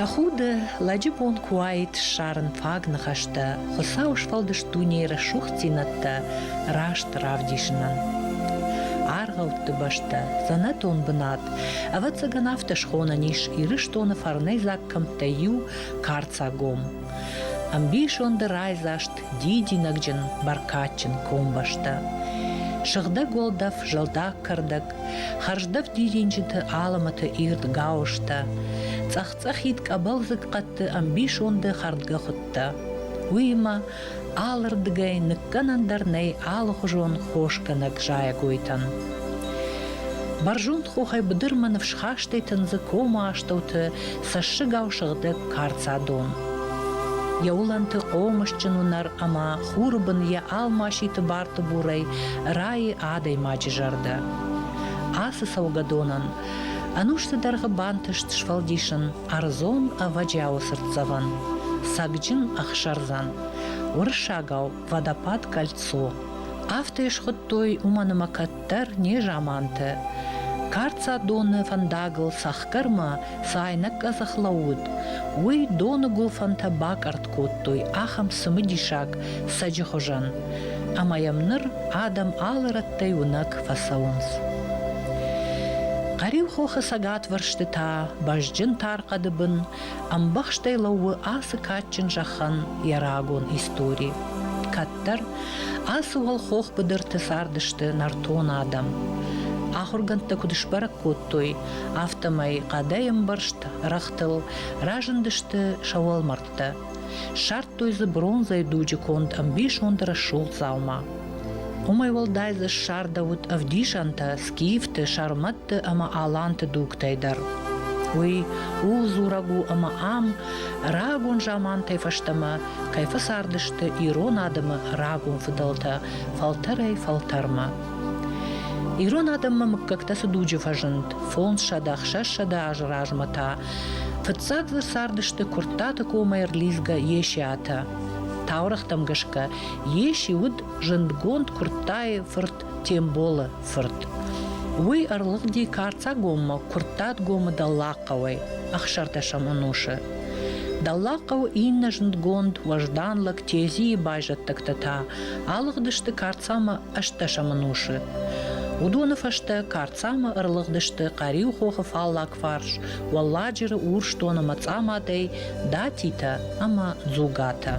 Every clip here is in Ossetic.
Тӕхуды, лӕджы бон куы уаид ссарын фаг ныхӕстӕ Хуыцауы сфӕлдыст дунейы рӕсугъддзинӕдтӕ раст равдисынӕн. Аргъӕутты бӕстӕ, дзӕнӕтон бынат, ӕвӕццӕгӕн афтӕ схонӕн ис Ирыстоны фӕрнӕйдзаг кӕмттӕй иу Карцагом. Ӕмбисонды райдзаст, дидинӕгджын, бӕркадджын комбӕстӕ. Сыгъдӕг уӕлдӕф, зӕлдаг кӕрдӕг, хӕрздӕф дидинджыты алӕмӕты ирд гауызтӕ, цъӕх-цъӕхид къӕбӕлдзыг хъӕдты ӕмбисонды хӕрдгӕхуыдтӕ. Уыимӕ алырдыгӕй ныккӕнӕн дӕр нӕй алыхуызон хосгӕнӕг зайӕгойтӕн. Бӕрзонд хохӕй быдырмӕ ныфсхастӕй тындзы комы астӕуты цӕссыгау сыгъдӕг карцадон. Йӕ уылӕнты хъомысджын уынӕр ӕмӕ хуры бын йӕ алмаситы бартыбурӕй райы адӕймаджы зӕрдӕ. Ацы цӕугӕдонӕн ӕнусты дӕргъы бантыст сфӕлдисын ӕрдзон ӕвӕджиауы цыртдзӕвӕн, цӕгджын ӕхсӕрдзӕн, уырыссагау водопад кольцо. Афтӕ схуыдтой уымӕн ӕмӕ кӕддӕр незаманты Карцадоны фӕндагыл цӕхгӕрмӕ цы айнӕг къӕдзӕх лӕууыд, уый доны гуылфӕнтӕ бакъӕртт кодтой ахӕм цымыдисаг цӕджы хуызӕн, ӕмӕ йӕм ныр адӕм алы рӕттӕй уынӕг фӕцӕуынц. Хъӕриу-хохы цӕгатвӕрсты та бӕзджын тар хъӕды бын ӕмбӕхстӕй лӕууы ацы кадджын зӕххӕн йӕ рагон истори. Кӕддӕр ацы уӕлхох быдырты цардысты нӕртон адӕм. Ахуыргӕндтӕ куыд сбӕрӕг кодтой, афтӕмӕй хъӕдӕй ӕмбӕрзт рӕгътыл разындысты сӕ уӕлмӕрдтӕ. Ссардтой дзы бронзӕйы дуджы конд ӕмбисонды рӕсугъд дзаума. Уымӕй уӕлдай дзы ссардӕуыд ӕвдисӕнтӕ скифты, сӕрмӕтты ӕмӕ аланты дугтӕй дӕр. Уый ууыл дзурӕг у ӕмӕ ам рагон замантӕй фӕстӕмӕ кӕй фӕцардысты ирон адӕмы рагон фыдӕлтӕ фӕлтӕрӕй-фӕлтӕрмӕ. Ирон адӕммӕ мыггӕгтӕ цы дуджы фӕзынд, 500, 600 азы размӕ та фыццаг дзы цардысты Куырттаты комӕй ӕрлидзгӕ Есиатӕ. Таурӕгътӕм гӕсгӕ Еси уыд зындгонд Куырттайы фырт Темболы фырт. Уый ӕрлыгъди Карцагоммӕ Куырттатгомы Дӕллагхъӕуӕй ӕхсӕрдӕсӕм ӕнусы. Дӕллагхъӕуы иннӕ зындгонд уӕздан лӕг Тезийы байзӕддӕгтӕ та алыгъдысты Карцамӕ ӕстдӕсӕм ӕнусы. Уыдоны фӕстӕ Карцамӕ ӕрлыгъдысты Хъӕриу-хохы фаллаг фарс, Уӕлладжыры Урсдон ӕмӕ Цъамадӕй Датитӕ ӕмӕ Дзугатӕ.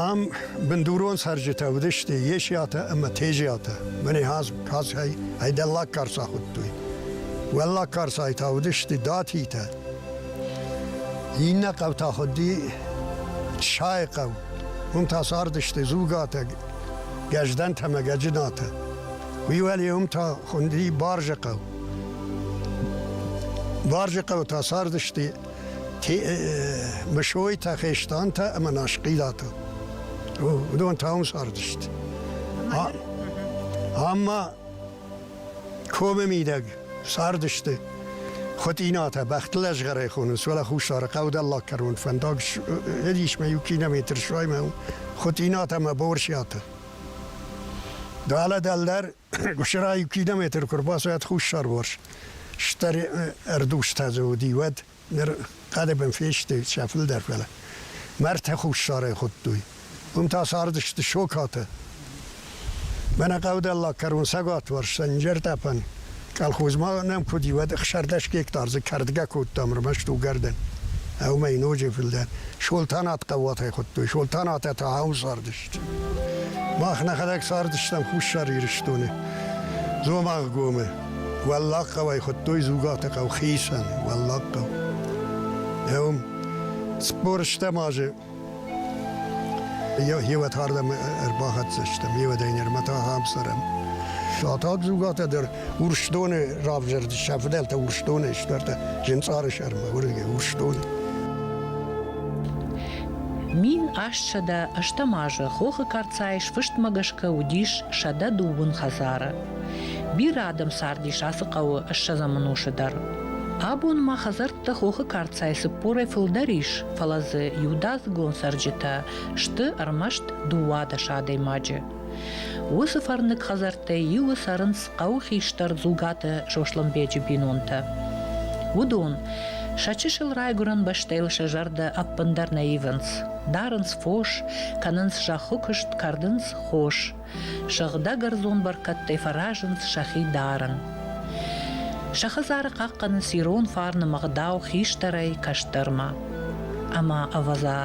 Ам бындурон цӕрджытӕ уыдысты Есиатӕ ӕмӕ Тезиатӕ. Мӕнӕ Кацӕй ӕй Дӕллаг Карца хуыдтой. Уӕллаг Карцайы та уыдысты Датитӕ. Иннӕ хъӕу та хуыди Чайы хъӕу. Уым та цардысты Дзугатӕ, Гӕздӕнтӕ ӕмӕ Гӕджынатӕ. Уый уӕле уым та хуынди Барзы хъӕу. Барзы хъӕуы та цардысты Мысойтӕ, Хестантӕ ӕмӕ Наскъилатӕ. Уыдон та уым цардысты. Ам ма комы мидӕг цардысты Хуытъинатӕ, бӕхтыл ӕзгъӕрӕй хонынц, уӕлӕ Хуссары хъӕу дӕллаг кӕрон фӕндаг ис мӕ иу километр суаймӕ Хуытъинатӕ ӕмӕ Борсиатӕ. Далӕ дӕлдӕр Гуысыра иу километр куы рбацӕуӕд хуссарварс, стӕр ӕрдузтӕ дзы уыди, уӕд ныр хъӕды бын фесты сӕ фылдӕр, фӕлӕ мӕрдтӕ хуссарӕй хуыдтой. Уым та цардысты Сокатӕ. Мӕнӕ хъӕу дӕллаг кӕрон цӕгатварс Сӕнджертъӕпӕн колхоз ма нӕм куыд и, уӕд 16 гектар дзы кӕрдгӕ кодтам ӕрмӕст уыгӕрдӕн. Уымӕй ноджы фылдӕр. Солтанат хъӕууатӕй хуыдтой. Солтанатӕ та ам цардысты. Мах нӕхӕдӕг цардыстӕм Хуссар Ирыстоны, Дзомагъгомы. Уӕллаг хъӕуӕй хуыдтой Дзугаты хъӕу хицӕн Уӕллаг хъӕу. Еум 40 азы еуӕт ардӕм ӕрбахӕццӕ стӕм, еуӕдӕй нырмӕ та ахӕм цӕрӕм. Сатаг Дзугатӕ дӕр Урсдоны равзӕрд, сӕ фыдӕлтӕ Урсдонӕй сдӕртӕ Зынцъары сӕрмӕ, уырдыгӕй Урсдоны. 1808 азы Хохы Карцайы сфыстмӕ гӕсгӕ уыдис 120 хӕдзары. Бирӕ адӕм цардис ацы хъӕуы ссӕдзӕм ӕнусы дӕр. Абон ма хӕдзӕрттӕ Хохы Карцайы цыппорӕй фылдӕр ис, фӕлӕ дзы иудадзыгон цӕрджытӕ сты ӕрмӕст 12 адӕймаджы. Уыцы фӕрныг хӕдзӕрттӕй иуы цӕрынц хъӕуы хистӕр Дзугаты Сослӕнбеджы бинонтӕ. Уыдон. Сӕ чысыл райгуырӕн бӕстӕйыл сӕ зӕрдӕ ӕппындӕр нӕ ивынц. Дарынц фос, кӕнынц зӕххы куыст, кӕрдынц хос. Сыгъдӕг ӕрдзон бӕркӕдтӕй фӕразынц сӕхи дарын. Сӕ хӕдзары хъахъхъӕнынц ирон фарны ӕгъдау хистӕрӕй кӕстӕрмӕ. Ӕмӕ, ӕвӕдза,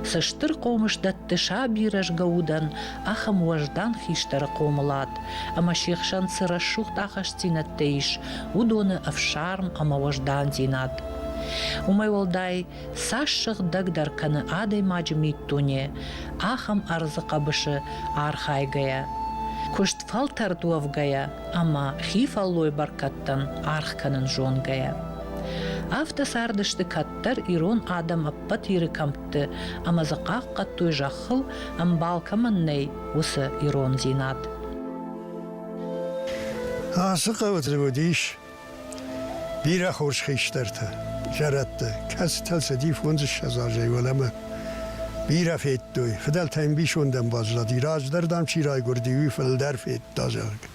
цы стыр хъомыс дӕтты саби рӕзгӕ удӕн, ахӕм уӕздан хистӕры хъомылад ӕмӕ се хсӕн цы рӕсугъд ахастдзинӕдтӕ ис, уыдоны ӕфсарм ӕмӕ уӕздандзинад. Уымӕй уӕлдай, цас сыгъдӕгдӕр кӕны адӕймаджы миддуне, ахӕм ӕрдзы хъӕбысы архайгӕйӕ, куыст фӕлтӕрд уӕвгӕйӕ ӕмӕ хи фӕллой бӕркӕдтӕн аргъ кӕнын зонгӕйӕ. Афтӕ цардысты кӕддӕр ирон адӕм ӕппӕт Иры кӕмтты ӕмӕ дзы хъахъхъӕдтой зӕххыл ӕмбал кӕмӕн нӕй, уыцы ирондзинад. Ацы хъӕуы уыдис бирӕ хорз хистӕртӕ, зӕрӕдтӕ, кӕцытӕ цыди фондзыссӕдз азӕй уӕлӕмӕ. Бирӕ федтой, фыдӕлтӕ ӕмбисондӕн баззади, раздӕр, дам, чи райгуырди, уый фылдӕр федта, зӕгъгӕ.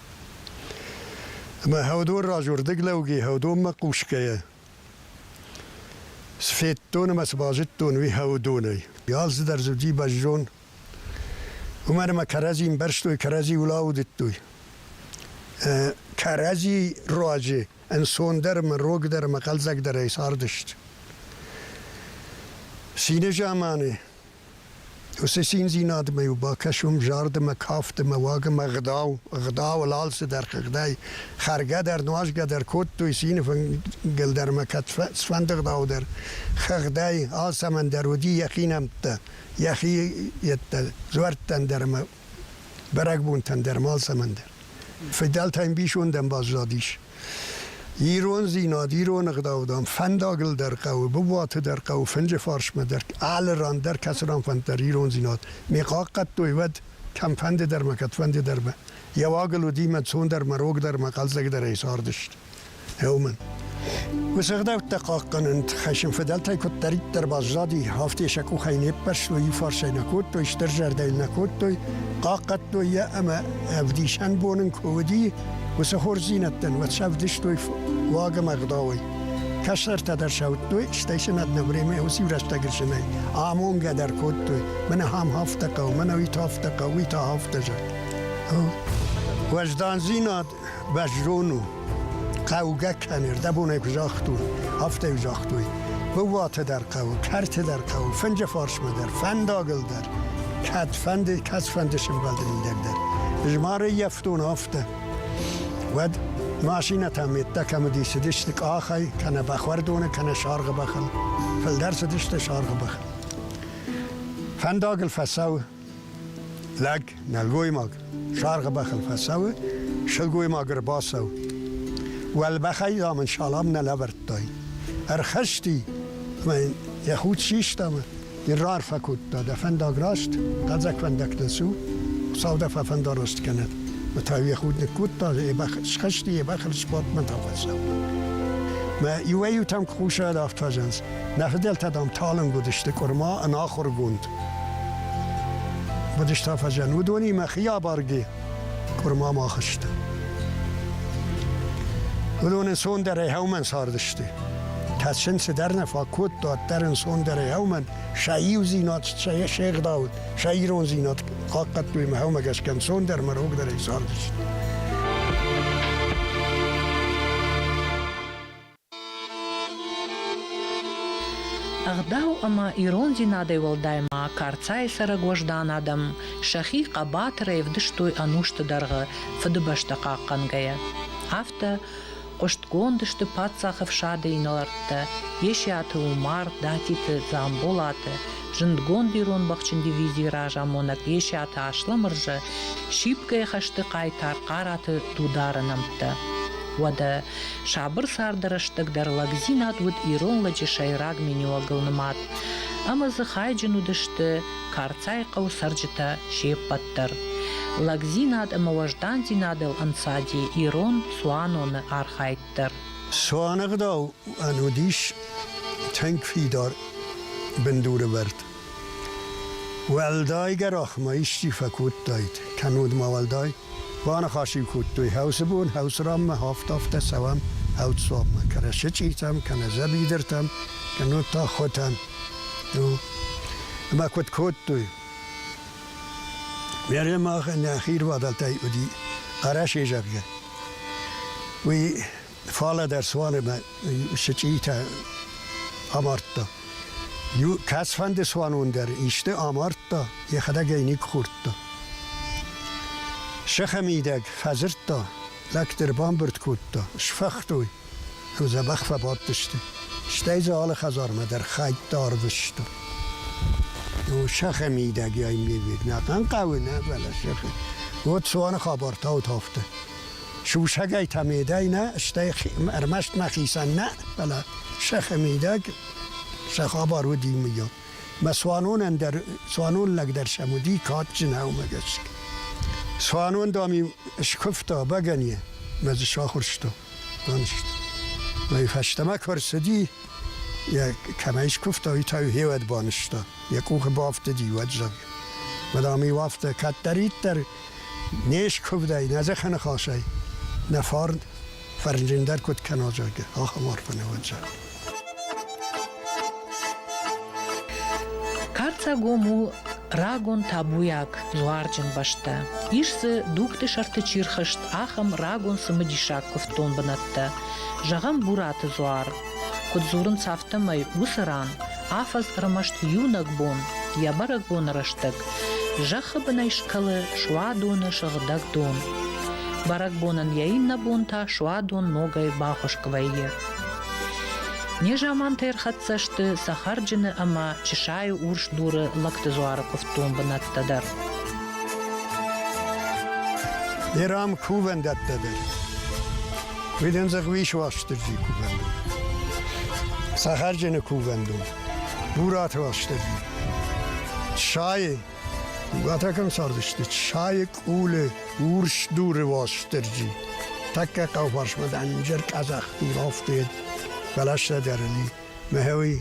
Ӕмӕ Хӕудон раз уырдыг лӕугӕ, Хӕудонмӕ хъусгӕйӕ, цы федтон ӕмӕ цы базыдтон, уый Хӕудонӕй. Алцыдӕр дзы уыди бӕззон, Уымӕн ӕмӕ кӕрӕдзи ӕмбӕрстой, кӕрӕдзи улаудыдтой. Кӕрӕдзи руаджы ӕнцондӕр ӕмӕ рогдӕр ӕмӕ хъӕлдзӕгдӕрӕй цардысты. Цины заманы уыцы циндзинадмӕ-иу бакӕс уым зард ӕмӕ кафт ӕмӕ уаг ӕмӕ ӕгъдау, ӕгъдауыл алцыдӕр хыгъдӕй хӕргӕ дӕр, нуазгӕ дӕр кодтой, цины фынгыл дӕр ӕмӕ кӕд цыфӕнды ӕгъдау дӕр хыгъдӕй алцӕмӕн дӕр уыди йӕхи нӕмттӕ. Йӕхи йедтӕ дзуӕрттӕн дӕр ӕмӕ бӕрӕгбонтӕн дӕр ӕмӕ алцӕмӕн дӕр. Фыдӕлтӕ ӕмбисондӕн баззадис. Ирондзинад, ирон ӕгъдау, дам, фӕндагыл дӕр хъӕуы, быууаты дӕр хъӕуы, фынджы фарсмӕ дӕр, алы ран дӕр, кӕцы ран фӕнд дӕр ирондзинад. Ме хъахъхъӕдтой, уӕд кӕмфӕнды дӕр мӕ, кӕдфӕнды дӕр мӕ. Йӕ уагыл уыди мӕ цондӕр, мӕ рогдӕр, мӕ хъӕлдзӕгдӕрӕй цардысты. Уымӕн. Уыцы ӕгъдӕуттӕ хъахъхъӕнын тыххӕй фыдӕлтӕй куыддӕриддӕр баззади, афтӕ сӕ къухӕй не ппӕрстой, иу фарсӕй нӕ кодтой, стыр зӕрдӕйыл нӕ кодтой, хъахъхъӕдтой йӕ ӕмӕ ӕвдисӕн бон ын куы уыди, уыцы хорздзинӕдтӕн уӕд сӕ ӕвдыстой уаг ӕмӕ ӕгъдауӕй. Кӕстӕртӕ дӕр сӕ уыдтой, стӕй сын одновременно уыцы иу рӕстӕг сынӕй амонгӕ дӕр кодтой, мӕнӕ ахӕм афтӕ хъӕуы, мӕнӕ уый та афтӕ хъӕуы, уый та афтӕ, зӕгъгӕ. Уӕздандзинад бӕззон у. Хъӕугӕ кӕны, рдӕбонӕй куы загътон, афтӕ-иу загътой. Быууаты дӕр хъӕуы, кӕрты дӕр хъӕуы, фынджы фарсмӕ дӕр, фӕндагыл дӕр. Кӕдфӕнды, кӕцфӕнды сымбӕлды мидӕг дӕр. Змары йӕфтон афтӕ. Уӕд машинӕтӕ меттӕ кӕм уыди, цыдысты къахӕй, кӕнӕ бӕхуӕрдоны, кӕнӕ саргъы бӕхыл. Фылдӕр цыдысты саргъы бӕхыл. Фӕндагыл фӕцӕуы Лӕг, нӕлгоймаг, саргъы бӕхыл фӕцӕуы, сылгоймаг ӕрбацӕуы. Уӕлбӕхӕй, дам, ын салам нӕ лӕвӕрдтай. Ӕрхызти ӕмӕ йын йӕ худ систа ӕмӕ йын раарфӕ кодта, дӕ фӕндаг раст, хъӕдзаг фӕндӕгтыл цу, Хуыцау дӕ фӕфӕндараст кӕнӕд. Мӕ та йӕ худ ныккодта, йӕ бӕх схызти, йӕ бӕхыл сбадт мӕ та фӕцӕуы. Мӕ иуӕй-иутӕм куы хъусӕд, афтӕ зӕгъынц, Нӕ фыдӕлтӕ, дам, талынг уыдысты, къуырма, ӕнахуыргонд. Уыдысты фӕзӕн. Уыдонимӕ хи абаргӕ къуырма мах сты. Уыдон ӕнцондӕрӕй хӕумӕн цардысты. Кӕд сын цыдӕр нӕ фаг кодта, уӕддӕр ӕнцондӕрӕй хӕумӕн сӕ иудзинад, сӕ се гъдау, сӕ ирондзинад хъахъхъӕдтой ӕмӕ хӕумӕ гӕсгӕ ӕнцондӕр ӕмӕ рогдӕрӕй цардысты. Ӕгъдау ӕмӕ ирондзинадӕй уӕлдай ма Карцайы цӕрӕг уӕздан адӕм сӕхи хъӕбатырӕй ӕвдыстой ӕнусты дӕргъы Фыдыбӕстӕ хъахъхъӕнгӕйӕ. Афтӕ хъуыстгонд сты паддзахы фсады инӕлӕрттӕ Есиаты Умар, Датиты Дзамболаты, зындгонд ирон бӕхджын дивизийы разамонӕг Есиаты Аслӕмырзӕ, Сипкӕйы хӕсты хъайтар Хъараты Дудары нӕмттӕ. Уӕдӕ Сабыр царды рӕстӕг дӕр лӕгдзинад уыд ирон лӕджы сӕйраг миниуӕгыл нымад, ӕмӕ дзы хайджын уыдысты Карцайы хъӕуы цӕрджытӕ се ппӕт дӕр. Лӕгдзинад ӕмӕ уӕздандзинадыл ӕнцади ирон цуаноны архайд дӕр. Цуаны ӕгъдау уыдис тынг фидар бындурӕвӕрд. Уӕлдай гӕрах ма исчи фӕкодтаид, кӕннод ма уӕлдай Баныхас-иу кодтой хӕусы бон, хӕусы ранмӕ афтӕ-афтӕ цӕуӕм. Ӕвдцуанмӕ, кӕнӕ сычъитӕм, кӕнӕ дзӕбидыртӕм, кӕннод та хуытӕм. Ну, ӕмӕ куыд кодтой? Берӕ мах нӕхи рвадӕлтӕй уыди Хъӕрӕсе, зӕгъгӕ. Уый фалӕ дӕр цуаны сычъитӕ амардта. Иу кӕцфӕнды цуанон дӕр исты амардта, йӕхӕдӕг ӕй никуы хордта. Сыхы мидӕг фӕдзырдта, лӕгты ӕрбамбырд кодта, сфӕхтой, ӕмӕ дзӕбӕх фӕбадтысты. Стӕй дзы алы хӕдзармӕ дӕр хӕйттӕ арвыста. Ну, сӕхи мидӕг ӕй нӕхъӕн хъӕуы нӕ, фӕлӕ сӕхи. Вот цуаны хабар та уыд афтӕ. Сусӕгӕй та медӕй нӕ, стӕй ӕрмӕст мӕхицӕн нӕ, фӕлӕ сӕхи мидӕг сӕ хабар уыди мыййаг. Мӕ цуанонӕн дӕр, цуанон лӕг дӕр сӕм уыди кадджын аумӕ гӕсгӕ. Цуанон, дам-иу скуывта бӕгӕныйы мӕ дзы сахуырста, банызта. Мӕ фӕстӕмӕ куы ӕрцыди, йӕ кӕмӕй скуывта, уый та-иу хеуӕд банызта. Йӕ къухы бафтыди, уӕд, зӕгъгӕ. Мӕ, дам-иу афтӕ кӕддӕриддӕр не скуывдӕй, нӕ дзыхы ныхасӕй нӕ фарн фӕрнджындӕр куыд кӕна, зӕгъгӕ, ахӕм арфӕ нӕ уӕд, зӕгъгӕ. Карцагом у рагон табуйаг дзуарджын бӕстӕ. Ис дзы, дугты сӕрты чи рхызт, ахӕм рагон цымыдисаг куывддон бынӕттӕ. Зӕгъӕм, Бураты дзуар. Куыд дзурынц, афтӕмӕй уыцы ран афӕдз ӕрмӕст иунӕг бон, йӕ бӕрӕгбоны рӕстӕг, зӕххы бынӕй скӕлы суадоны сыгъдӕг дон. Бӕрӕгбонӕн йӕ иннӕ бон та суадон ногӕй бахуыскъ вӕййы. Незамантӕ ӕрхӕццӕ сты Цӕхӕрджыны ӕмӕ Чысайы урс дуры лӕгты дзуары куывддон бынӕттӕ дӕр. Ирам кувӕндӕттӕ дӕр. Уый дын Зӕгъвис Уастырджи кувӕндон. Цӕхӕрджыны кувӕндон. Бураты Уастырджи. Чысайы, Уатӕ кӕм цардысты, Чысайы къулы урс дуры Уастырджи. Тӕккӕ хъӕуфарсмӕ дӕнджыр къӕдзӕх дур афтид, бӕлӕстӕ дӕр ын и. Мӕхӕуи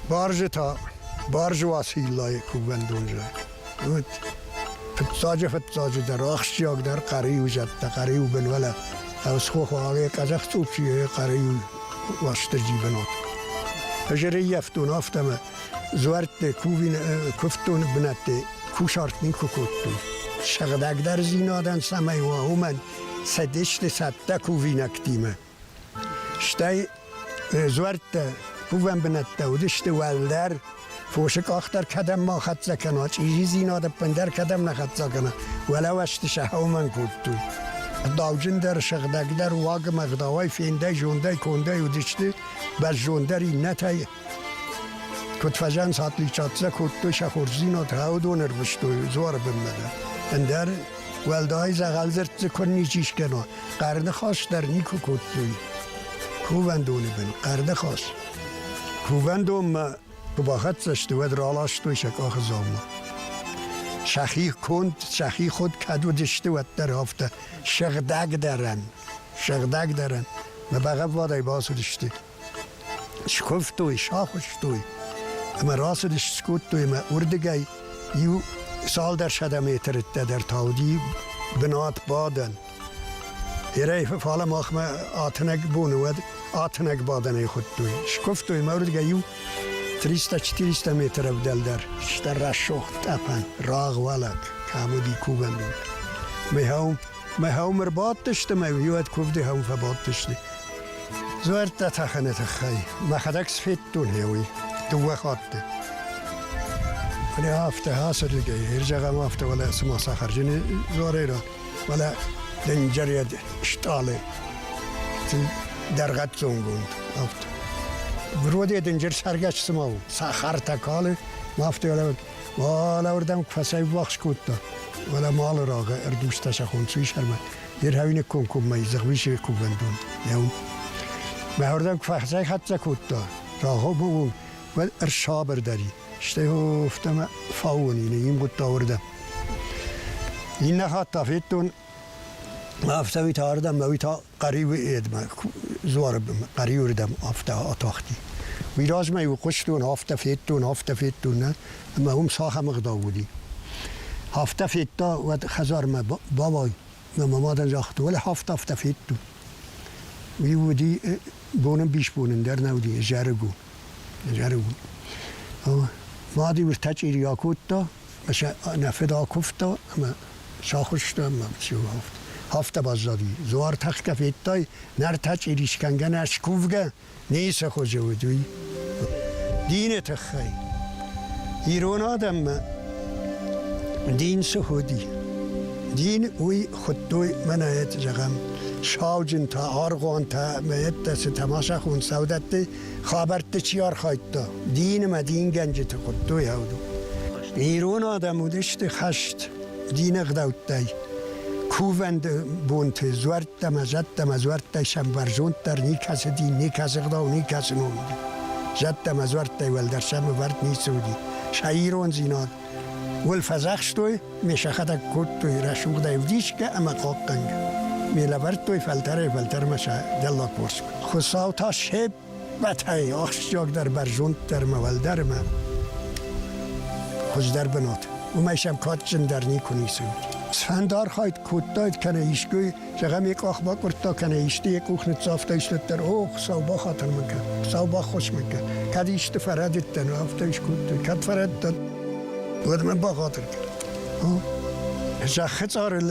Барзы та Барзы Уациллайы кувӕндон зӕгъ. Фыццаджы-фыццаджыдӕр, ахсджиагдӕр Хъӕриуы зӕдтӕ, Хъӕриуы бын, уӕлӕ Ӕсхох уале къӕдзӕх цъупчи Хъӕриуы Уастырджи бынат. Ӕз ӕрӕййӕфтон афтӕмӕ дзуӕртты кувин куывддоны бынӕтты кусарт никуы кодтой. Сыгъдӕгдӕрдзинадӕн цӕмӕй уа, уымӕн цӕдисты цӕттӕ кувинӕгтимӕ. Стӕй дзуӕрттӕ, кувӕн бынӕттӕ уыдысты уӕлдӕр, фосы къах дӕр кӕдӕм ма хӕццӕ кӕна, чъизидзинад ӕппындӕр кӕдӕм нӕ хӕццӕ кӕна, уӕлӕуӕзты сӕ уымӕн кодтой. Ӕгъдауджындӕр, сыгъдӕгдӕр уаг ӕмӕ ӕгъдауӕй, фендӕй, зондӕй, кондӕй уыдысты бӕззондӕр иннӕтӕй. Куыд фӕзиан сатличатсӕ кодтой сӕ хорздзинад, уыдон ӕрвыстой дзуары бынмӕ дӕр. Ӕндӕр уӕлдай дзӕгъӕлдзырд дзы куы ничи скӕна, Хъӕрныхас дӕр никуы кодтой. Кувӕндоны бын хъӕрныхас. Кувӕндонмӕ куы бахӕццӕ сты, уӕд раластой сӕ къахы дзаума. Сӕхи конд, сӕхи худ кӕд уыдысты, уӕддӕр афтӕ сыгъдӕгдӕрӕн, сыгъдӕгдӕрӕн. Мӕ бӕгъӕввадӕй бацыдысты. Скуывтой, сахуыстой ӕмӕ рацыдысты, скодтой ӕмӕ уырдыгӕй иу цалдӕр сӕдӕ метры дӕр та уыди бынат бадӕн. Ерӕй фалӕ махмӕ атынӕг боны уӕд атынӕг бадӕнӕй хуыдтой. Скуывтой ӕмӕ уырдыгӕй иу 300-400 метр ӕвдӕлдӕр стӕр рӕсугъд тъӕпӕн рагъвӕлӕг кӕм уыди кувӕндон. Мӕ хъӕумӕ ӕрбадтысты ӕмӕ уӕд куывды хъӕумӕ фӕбадтысты. Дзуӕрттӕ тӕхыны тыххӕй мӕхӕдӕг сфедтон гъеуый дыууӕ хатты. Фӕлӕ афтӕ ацырдыгӕй, ӕрзӕгъӕм афтӕ, уӕлӕ цыма сахарджыны дзуарӕй ра, уӕлӕ дынджыр стъалы дӕргъӕццонгонд афтӕ. Вроде дынджыр цӕргӕс цыма у, цӕхӕртӕ калы, афтӕ уӕлӕ уырдӕм куы фӕцӕйввахс кодта, уӕлӕ малы рагъы ӕрдузтӕ сӕ хонцуйы сӕрмӕ Ирхӕвины комкоммӕ Зӕгъвисы кувӕндон. Еу. Мӕ уырдӕм куы фӕхӕццӕ кодта, рагъомӕ уӕд ӕрсабырдӕр и. Стӕй афтӕмӕ фауон ин имгъуыдта уырдӕм. Иннӕ хатт та федтон, афтӕ уый та ардӕм, уый та Хъӕриуы едмӕ, дзуары бынмӕ, Хъӕриуырдӕм афтӕ атахти. Уый размӕ-иу хъуыстон, афтӕ федтон, афтӕ федтон, нӕ, ӕмӕ уым цахӕм ӕгъдау уыди. Афтӕ федта, уӕд хӕдзармӕ бауай, мӕ мадӕн загъта, уӕлӕ афтӕ-афтӕ федтон. Уый уыди боны ӕмбисбон ӕндӕр нӕ уыди, зарӕг у. Зарӕг у. Мад-иу ӕртӕ чъири акодта, нӕ фыд акуывта ӕмӕ сахуырста ӕмӕ афтӕ баззади. Дзуар тӕхгӕ федтай, нӕртӕ чъири скӕнгӕ нӕ скувгӕ, ницы хуызы уыд уый. Дины тыххӕй. Ирон адӕммӕ дин цы уыди? Дин уый хуыдтой мӕнӕ зӕгъӕм, сауджынтӕ, аргъуантӕ ӕмӕ йедтӕ цы тамаша хонынц, уыдӕтты хабӕртты чи архайдта, дин ӕмӕ дингӕнджыты хуыдтой ӕвду. Ирон адӕм уыдысты хӕст дины ӕгъдӕуттӕй. Кувӕн бонты дзуӕрттӕ ӕмӕ зӕдтӕ ӕмӕ дзуӕрттӕй сӕм бӕрзонддӕр никӕцы дин, никӕцы ӕгъдау, никӕцы ном уыди. Зӕдтӕ ӕмӕ дзуӕрттӕй уӕлдӕр сӕм ӕвӕрд ницы уыди. Сӕ ирондзинад уыл фӕдзӕхстой, ме сӕхӕдӕг кодтой рӕсугъдӕй ӕвдисгӕ ӕмӕ хъахъхъӕнгӕ. Ме лӕвӕрдтой фӕлтӕрӕй-фӕлтӕрмӕ сӕ дӕллаг фосмӕ. Хуыцау та се ппӕтӕй ахсджиагдӕр, бӕрзонддӕр ӕмӕ уӕлдӕр ӕмӕ хуыздӕр бынат. Уымӕй сӕм кадджындӕр никуы ницы уыд. Цыфӕнды архайд кодтаид кӕнӕ искуы, зӕгъӕм, йӕ къах бакъуырдта кӕнӕ исты йӕ къух ныццавта исты о, Хуыцау бахатыр мын кӕн, Хуыцау баххуыс мын кӕн. Кӕд исты фӕрӕдыдтӕн, афтӕ скодтой, кӕд фӕрӕдыдтӕн, уӕд мын бахатыр кӕн. Зӕххы цъарыл,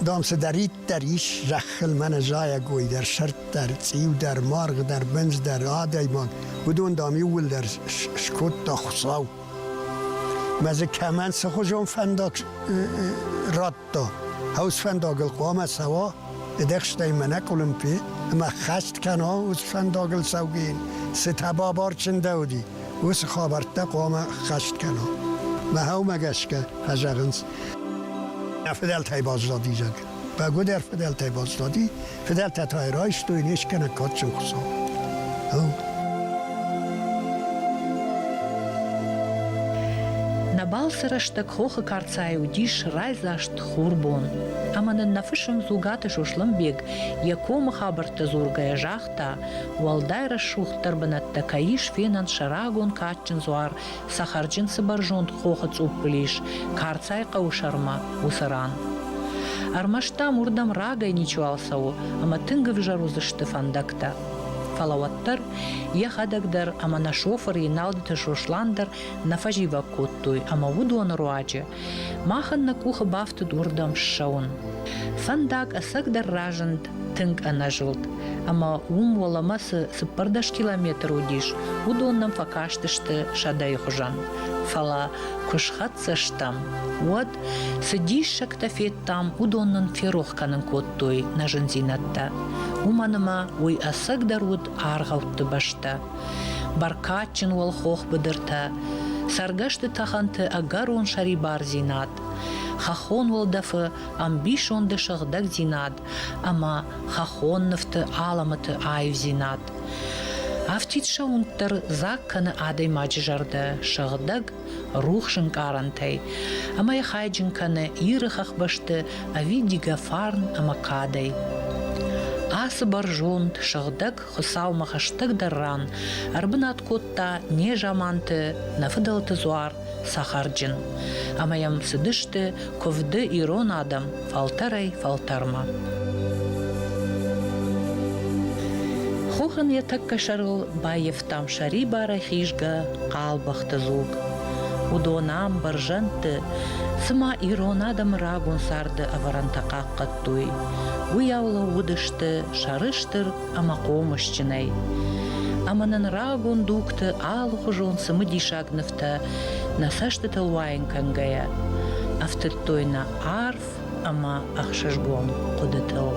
дам, цыдӕриддӕр ис зӕххыл мӕнӕ зайӕгой дӕр, сырд дӕр, цъиу дӕр, маргъ дӕр, бындз дӕр, адӕймаг, уыдон, дам, иууылдӕр скодта Хуыцау. Мӕ дзы кӕмӕн цыхуызон фӕндаг радта, хӕус фӕндагыл хъуамӕ цӕуа, ӕдӕхстӕй мӕ нӕ къуылымпы ӕмӕ хӕст кӕна уыцы фӕндагыл цӕугӕйын, цытӕ бабар чындӕуыди, уыцы хабӕрттӕ хъуамӕ хӕст кӕна. Мӕ хъӕумӕ гӕсгӕ фӕзӕгъынц, нӕ фыдӕлтӕй баззади, зӕгъгӕ. Бӕгуыдӕр фыдӕлтӕй баззади, фыдӕлтӕ та райстой не скӕнӕг кадджын Хуыцау. Нӕ балцы рӕстӕг хохы Карцайы уыдис райдзаст хурбон, ӕмӕ нын нӕ фысым Дзугаты Сослӕнбег йӕ комы хабӕрттӕ дзургӕйӕ загъта, уӕлдай рӕсугъддӕр бынӕттӕ кӕй ис фенӕн сӕ рагон кадджын дзуар цӕхӕрджын цы бӕрзонд хохы цъуппыл ис, Карцайы хъӕуы сӕрмӕ, уыцы ран. Ӕрмӕст дам уырдӕм рагӕй ничиуал цӕуы ӕмӕ тынг ӕвзӕр уыдзысты фӕндӕгтӕ. Фӕлӕ уӕддӕр йӕхӕдӕг дӕр ӕмӕ нӕ шофыр Еналдыты Сослан дӕр нӕ фӕзивӕг кодтой ӕмӕ уыдоны руаджы махӕн нӕ къухы бафтыд уырдӕм ссӕуын. Фӕндаг ӕцӕгдӕр разынд тынг ӕнӕзылд, ӕмӕ уым уӕлӕмӕ цы 14 километр уыдис, уыдон нӕм фӕкастысты сӕдӕйы хуызӕн. Фӕлӕ куы схӕццӕ стӕм, уӕд цы диссӕгтӕ федтам, уыдон нын ферох кӕнын кодтой нӕ зындзинӕдтӕ. Уымӕн ӕмӕ уый ӕцӕгдӕр уыд аргъӕутты бӕстӕ. Бӕркадджын уӕлхох быдыртӕ, цӕргӕсты тӕхӕнты ӕгӕрон сӕрибардзинад, хӕххон уӕлдӕфы ӕмбисонды сыгъдӕгдзинад ӕмӕ хӕххон нывты алӕмӕты аивдзинад. Афтид сӕ уынд дӕр дзаг кӕны адӕймаджы зӕрдӕ сыгъдӕг, рухс ӕнкъарӕнтӕй ӕмӕ йӕ хайджын кӕны Иры хӕхбӕсты ӕвидигӕ фарн ӕмӕ кадӕй. Ацы бӕрзонд, сыгъдӕг Хуыцаумӕ хӕстӕгдӕр ран ӕрбынат кодта незаманты нӕ фыдӕлты дзуар Цӕхӕрджын, ӕмӕ йӕм цыдысты куывды ирон адӕм фӕлтӕрӕй-фӕлтӕрмӕ. Хохӕн йӕ тӕккӕ сӕрыл баййӕфтам сӕрибарӕй хизгӕ хъал бӕхты дзуг. Уыдон ам, бӕрзӕндты, цыма ирон адӕмы рагон царды ӕвӕрӕнтӕ хъахъхъӕдтой, уыйау лӕууыдысты сӕрыстыр ӕмӕ хъомысджынӕй. Ӕмӕ нын рагон дугты алыхуызон цымыдисаг нывтӕ нӕ цӕстытыл уайын кӕнгӕйӕ, ӕфтыдтой нӕ арф ӕмӕ ӕхсызгон хъуыдытыл.